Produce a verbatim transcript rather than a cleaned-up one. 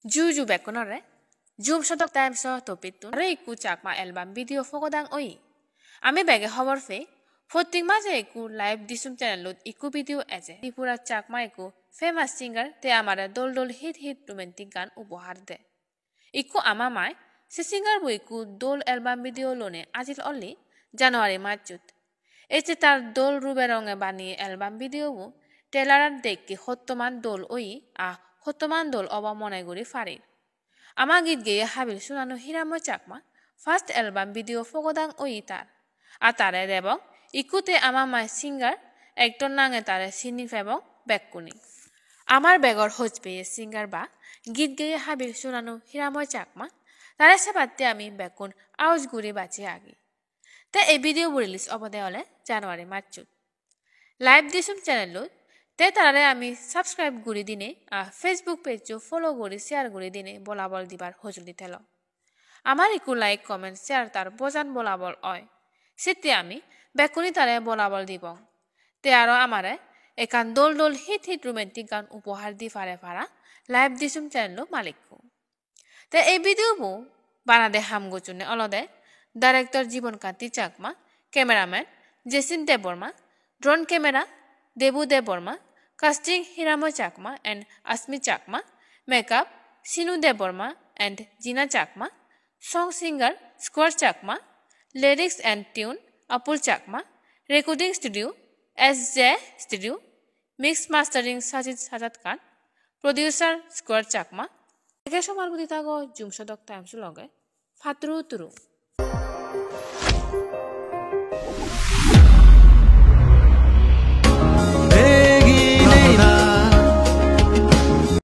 Ju ju bekkunore, Jum Sodok Times o topittun aro ikku Chakma album video pogodang oye. Ami bege hobor pei, prottek maje ikku Live Disum channelot ikku video eje. Tripura Chakma ikku famous singer, te amare dol dol hit hit romantic gan upohar de. Ikku ama mai, se singer bo ikku dol album video lone ajil olli January majot. Ei je tar dol rube ronge baniye album video bo trailer dekke hottoman dol oye, a hottoman dol obo mone guri parir. Ama git geye habil Sunanu Hiramoy Chakma first album video pogodang oye tar. A tare debong ikku te ama mai singer, actor nange tare sini pebong bekkune. Amar begor hojpeye singer ba git geye habil Sunanu Hiramoy Chakma, tare sebatte ami bekkun aus guri baji agi. Te ei video bo release obode ole January majot. Live Disum channelot te tarare ami subscribe guri dine, a Facebook page o follow guri share guri dine bolabol dibar hojoli telo. Amar ikku like, comment, share tar bojan bolabol oi. Sitte ami bekkune tare bolabol dibong. Te aro amare ekkan dol dol hit hit romantic gan upohar di pare para Live Disum channel o malikko. Te ei video bo banade ham gocchonne olode director Jibon Kanti Chakma, cameraman Jason Debbarma, drone camera Debu Debbarma, casting Hiramoy Chakma and Asmi Chakma, makeup Sinu Debbarma and Jina Chakma, song singer Square Chakma, lyrics and tune Apul Chakma, recording studio S J Studio, mix mastering Sajid Sajad Khan, producer Square Chakma. Ege somar gudi thago Jum Sodok Times loge. Patturu turu.